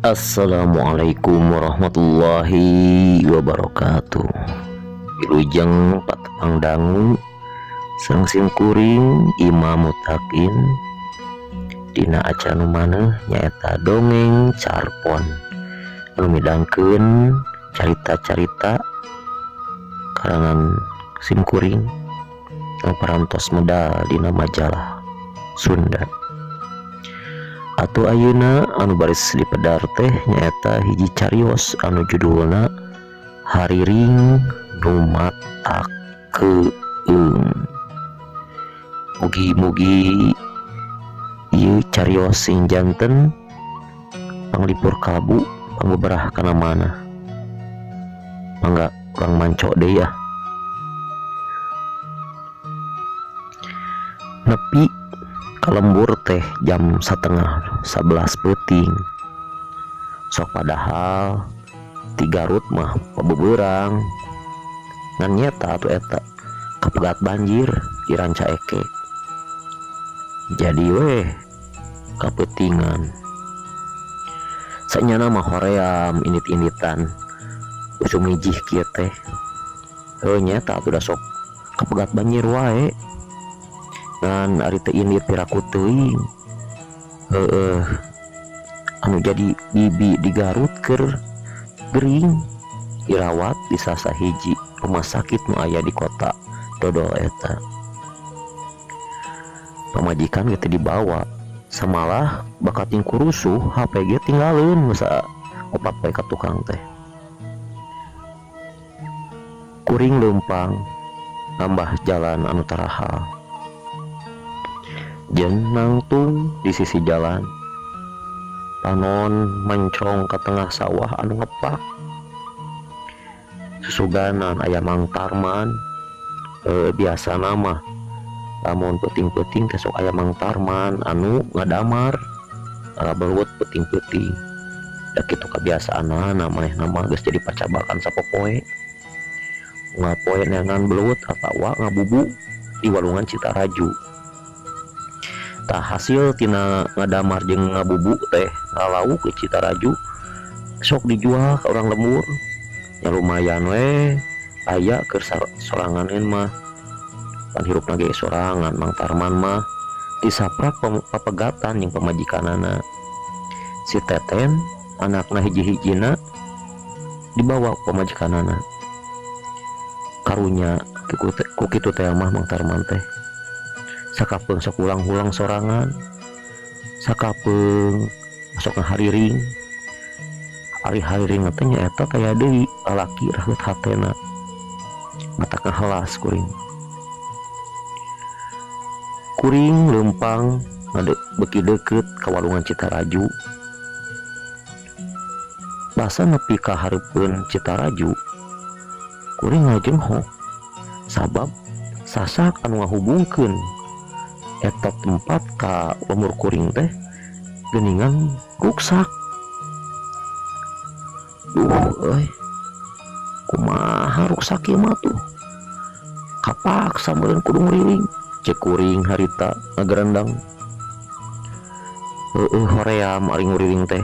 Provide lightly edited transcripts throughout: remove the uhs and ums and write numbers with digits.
Assalamualaikum warahmatullahi wabarakatuh. Wilujeng patepang dangu sareng simkuring Imam Mutakin dina acara nu maneh nyaeta dongeng carpon anu midangkeun carita-carita karangan simkuring anu parantos medal dina majalah Sunda. Atuh ayeuna anu baris dipedar teh nyaeta hiji carios anu judulna Hariring Nu Matak Keueung. Mugi-mugi ieu carios sing janten panglipur kalbu pangbeberah kana manah. Mangga urang manco deui ah. Nepi kalembur teh jam 10:30 peuting. Sok padahal ti Garut mah pabeberang. Ngan nyeta atuh eta kapegat banjir di Rancaeke. Jadi weh kapeutingan. Sanyana mah hoream indit-inditan usum hijih kieu teh. Heuh nyeta atuh da sok kapegat banjir wae. Ngan ari teu indit piraku teuing. Heueuh anu jadi bibi di Garut keur gering dirawat di salah hiji rumah sakit nu aya di kota dodol eta. Pamajikan ge teu dibawa, samalah bakating kurusuh HP ge tinggaleun masa opat poe ka tukang teh. Kuring leumpang nambah jalan anu tarahal. Jeung nangtung di sisi jalan, panon mencong ke tengah sawah anu ngepak. Susuganan aya Mang Tarman, biasa nama lamun peuting-peuting teh sok aya Mang Tarman anu ngadamar ngabelut peuting-peuting. Da kitu kabiasaanana manehna mah geus jadi pacabakan sapopoe. Ngapoe neangan belut atawa ngabubu di walungan Citaraju. Tah hasil tina ngadamar jeung ngabubu teh ngalauk ke Citaraju sok dijual ke orang lembur. Ya lumayan we aya keur sorangan mah. Pan hirupna ge sorangan Mang Tarman mah disaprak papegatan jeung pamajikanana. Si Teten anakna hiji-hijina dibawa pamajikanana. Karunya ku kitu teh mah Mang Tarman teh. Sakapeung sok ulang-ulang sorangan, sakapeung sok ngahariring. Ari hariring teh nyaeta kaya deui lalaki raheut hatena. Matak ngahelas kuring. Kuring leumpang beuki deukeut ka walungan Citaraju. Basa nepi ka hareupeun Citaraju, kuring ngajenghok sabab sasak anu ngahubungkeun eta tempat ka lembur kuring teh geuningan ruksak. Duh euy, kumaha ruksak ieu mah tuh? Kapaksa meureun kudu nguriling. Cek kuring harita ngagerendang. Heueuh hoream ari nguriling teh.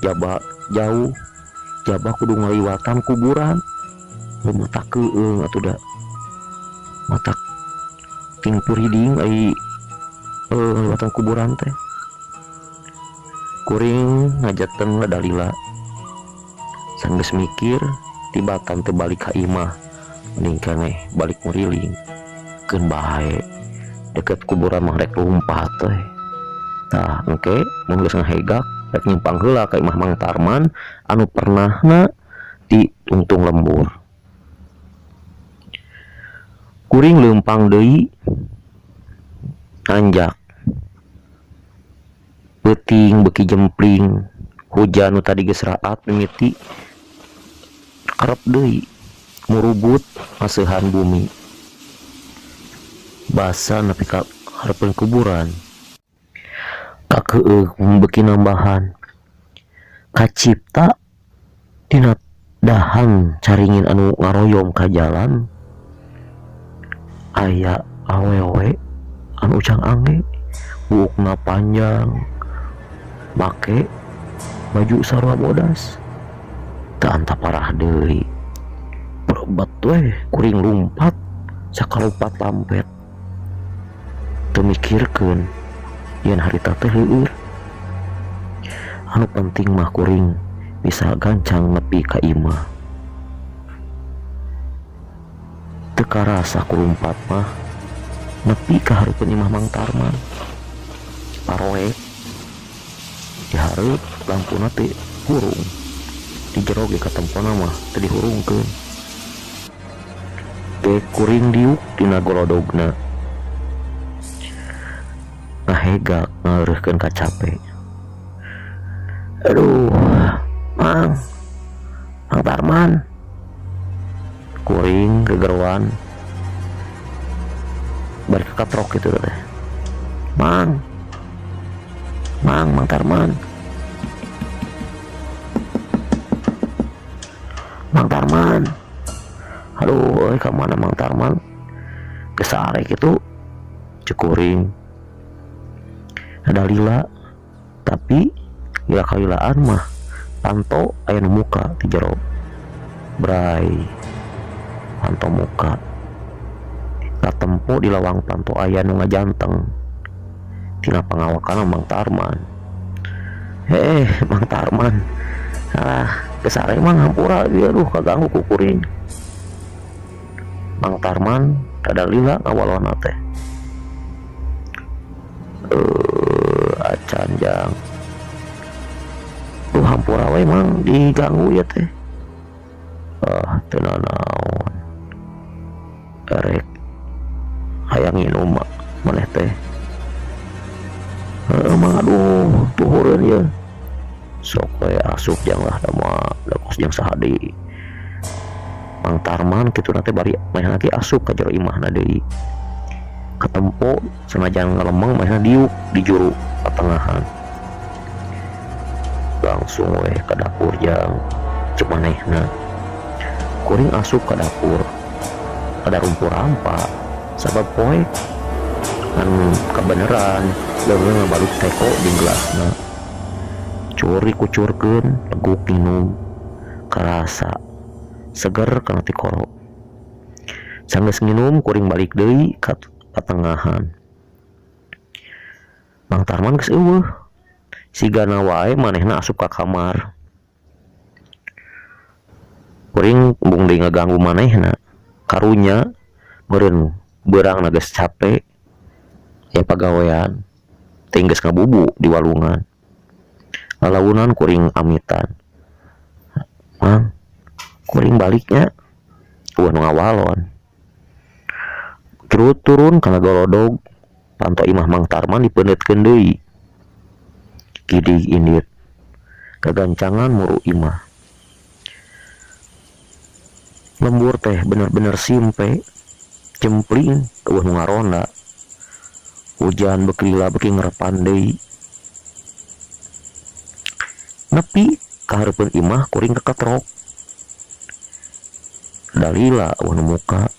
Jaba jauh, jaba kudu ngaliwatan kuburan. Mata keueung atuh da. Mata ting puriding ai ngaliwatan kuburan teh. Kuring ngajaten ladalila. Sanggeus mikir tibatan teh balik ka imah, mending keneh balik nguriling. Keun bae deket kuburan mah rek lumpat teh. Tah engke mun geus ngahegak rek nyimpang heula ka imah Mang Tarman anu pernahna di tungtung lembur. Kuring leumpang deui nanjak. Peuting beuki jempling, hujan nu tadi geus raat mimiti kerep deui murubut maseuhan bumi. Basa nepi ka hareupeun kuburan. Kakeueuh beuki nambahan. Kacipta dina dahan caringin anu ngaroyom ka jalan aya awewe anu ucang ange, buukna panjang, make Baju sarua bodas. Teu anta parah deui. Berobat we kuring lumpat sakalompat lampet. Teu mikirkeun yen harita teh leueur. Anu penting mah kuring bisa gancang nepi ka imah. Teu karasa kulumpat mah nepi ka hareupeun imah Mang Tarman. Paroek di hareup lampuna teh hurung. Di jero ge katempona mah teu dihurungkeun. Ge kuring diuk dina golodogna. Ngahegak ngareuhkeun kacape. Aduh, Mang, Mang Tarman. Kuring gegeroan bari kakatrok gitu teh. Mang, Mang, Mang Tarman. Mang Tarman. Aduh, euy ka mana Mang Tarman? Geus sare kitu ceuk kuring. Ada lila, tapi lila kalilaan mah panto aya nu muka ti jero. Bray, panto muka. Katempo di lawang panto aya nu ngajanteng. Tina pangawakan Mang Tarman. Mang Tarman. Ah, geus sare mah hampura ieu aduh kaganggu ku kuring. Mang Tarman rada lila ngawalona teh. Acan jang. Duh hampura we Mang diganggu ya teh. Ah, teu nanaon. Erek hayang nginum maneh teh. Heuh Mang aduh tuhureun ieu. Sok we asup jang lah da mah da kos jeung saha deui. Mang Tarman kituna teh bari manehna ge asup ka jero imahna deui. Katempo sanajan ngalemeng manehna diuk di juru patengahan. Langsung we ka dapur jang ceuk manehna. Kuring asup ka dapur. Ada rumpur rampa sabab poe ngan kabeneran leungeun ngabaluk teko jeung gelasna. Curi kucurkeun leguk nginum karasa seger kana tikoro. Sanggeus nginum kuring balik deui ka patengahan. Mang Tarman geus eueuh. Sigana wae manehna asup ka kamar. Kuring embung deui ngaganggu manehna. Karunya meureun beurangna geus cape aya pagawean teh geus ngabubu di walungan. Lalaunan kuring amitan. Mang, kuring baliknya eueuh nu ngawalon. Turut turun kana golodog panto imah Mang Tarman dipeundeutkeun deui. Gidig indit kagancangan muru imah. Lembur teh bener-bener simpe jempling eueuh nu ngaronda. Hujan beuki lila beuki ngerepan deui. Nepi ka hareupeun imah kuring kakatrok. Dalila eueuh nu muka.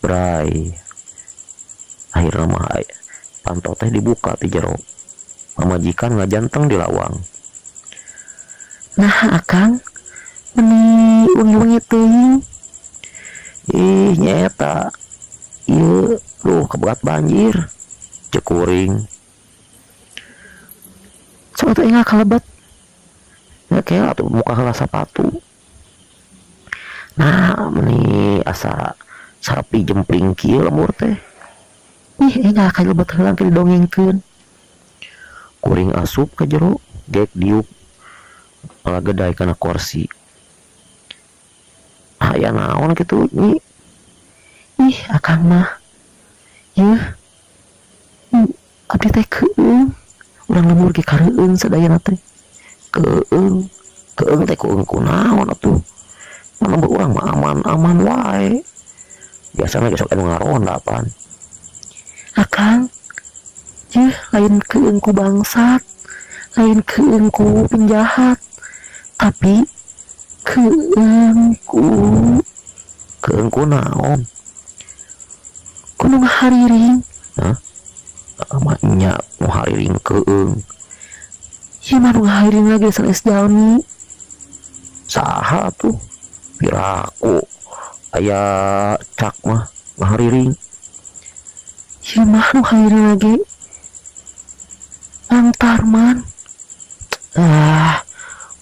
Bray. Akhirna mah panto teh dibuka ti jero. Pamajikan ngajanteng di lawang. Nah, Akang, meni wengi-wengi teuing. Ih, nyaeta. Ieu, duh keberat banjir. Ceuk kuring. Sok atuh enggal kalebet. Ya kela atuh muka heula sapatu. Nah, meni asa sapi jempling kieu lembur teh. Ih, enggal kalebet heula ke didongengkeun. Kuring asup ka jero, gek diuk ngagedai kana kursi. Aya naon kitu nyi? Ih, Akang mah. Yeuh. Abdi teh keueung. Urang lembur ge kareueung sadayana teh. Keueung, keueung teh keueung kunaon atuh? Mana lembur urang mah aman-aman wae. Biasana ge sok anu ngaronda pan. Akang, yeuh lain keueung ku bangsat, lain keueung ku penjahat, tapi keueung ku naon? Ku nu ngahariring. Hah? Amanya nu hariring keueung. Ieu mah nu ngahiring lagi sanes jalmi. Saha tuh? Piraku aya cak mah ngahariring. Ieu mah nu hahiring lagi Mang Tarman. Ah,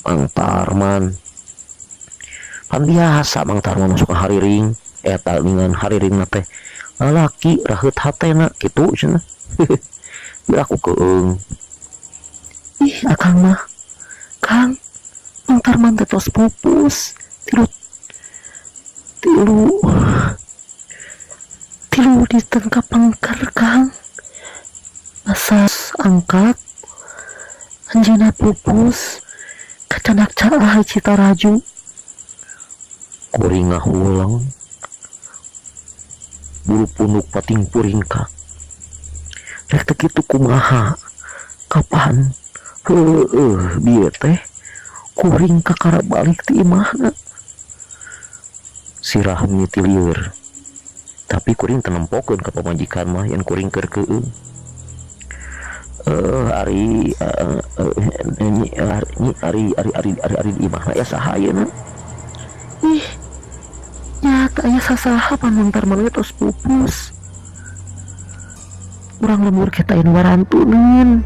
Mang Tarman. Pan biasa Mang Tarman masuk hariring eta dengan hariring teh lalaki raheut hatena kitu cenah. Piraku keung. Ih, akang mah. Kang, Mang Tarman teh tos pupus. Tilu tilu tilu dinten kapengker, Kang. Asa angkat anjeunna pupus kacanak caah Citaraju. Kuring ngahuleng. Bulu punduk pating puringkak. Rek teu kitu kumaha? Kapan? Heueuh, bieu teh kuring kakara balik ti imahna. Sirah mimiti lieur. Tapi kuring teu nempokeun ka pamajikan mah yen kuring keur keueung. Ari nyi ari ari ari ari ari di imahna ya saha ayeuna? Ih, nya teu aya sasaha pan Mang Tarman ge tos pupus. Urang lembur ge teh aya nu warantuneun.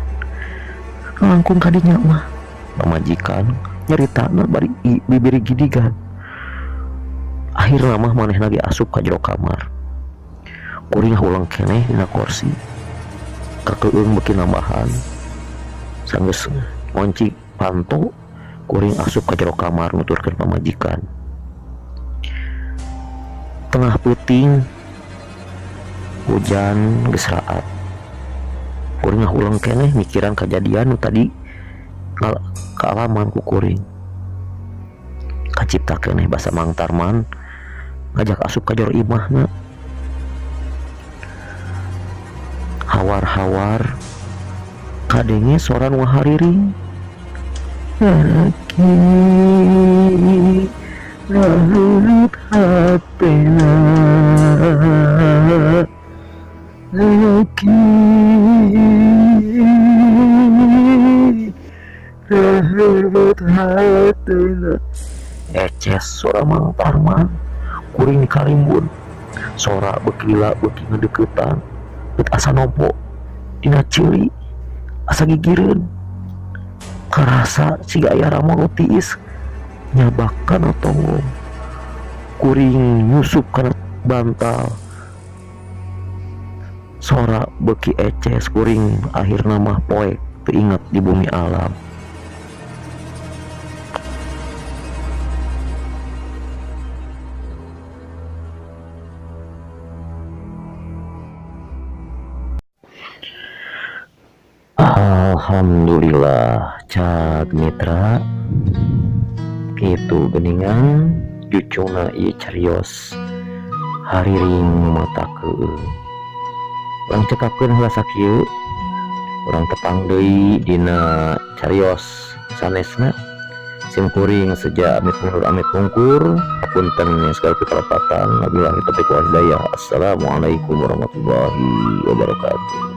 Langkung ka dinya mah. Pamajikan nyaritana bari bibiri gidigan. Akhirna mah manehna ge asup ka jero kamar. Kuring huleng keneh dina korsi. Kakeueung beuki nambahan. Sanggeus ngonci panto, kuring asup ka jero kamar nuturkeun pamajikan. Tengah peuting hujan geus raat. Kuring ngahuleng keneh mikiran kajadian nu tadi kaalaman ku kuring. Kacipta keneh basa Mang Tarman ngajak asup ka jero imahna. Hawar-hawar kadenge sora nu ngahariring. Lalaki raheut hatena, lalaki raheut hatena. Eces sora Mang Tarman kuring karimbun. Sora beuki lila beuki ngedeuketan. Bet asa nompo dina ceuli asa gigireun. Karasa siga aya ramo nu tiis nyabak kana tonggong. Kuring nyusup kana bantal. Sora beuki eces kuring akhirna mah poek teu inget di bumi alam. Alhamdulillah cak mitra kitu geuningan cucuna ieu carios hariring mata keueung. Urang cekapkeun heula sakieu, urang tepang deui dina carios sanesna. Sim kuring seja amit mundur amit pungkur, hapunten segala kalepatan. Wabillahi taufiq wal hidayah. Assalamualaikum warahmatullahi wabarakatuh.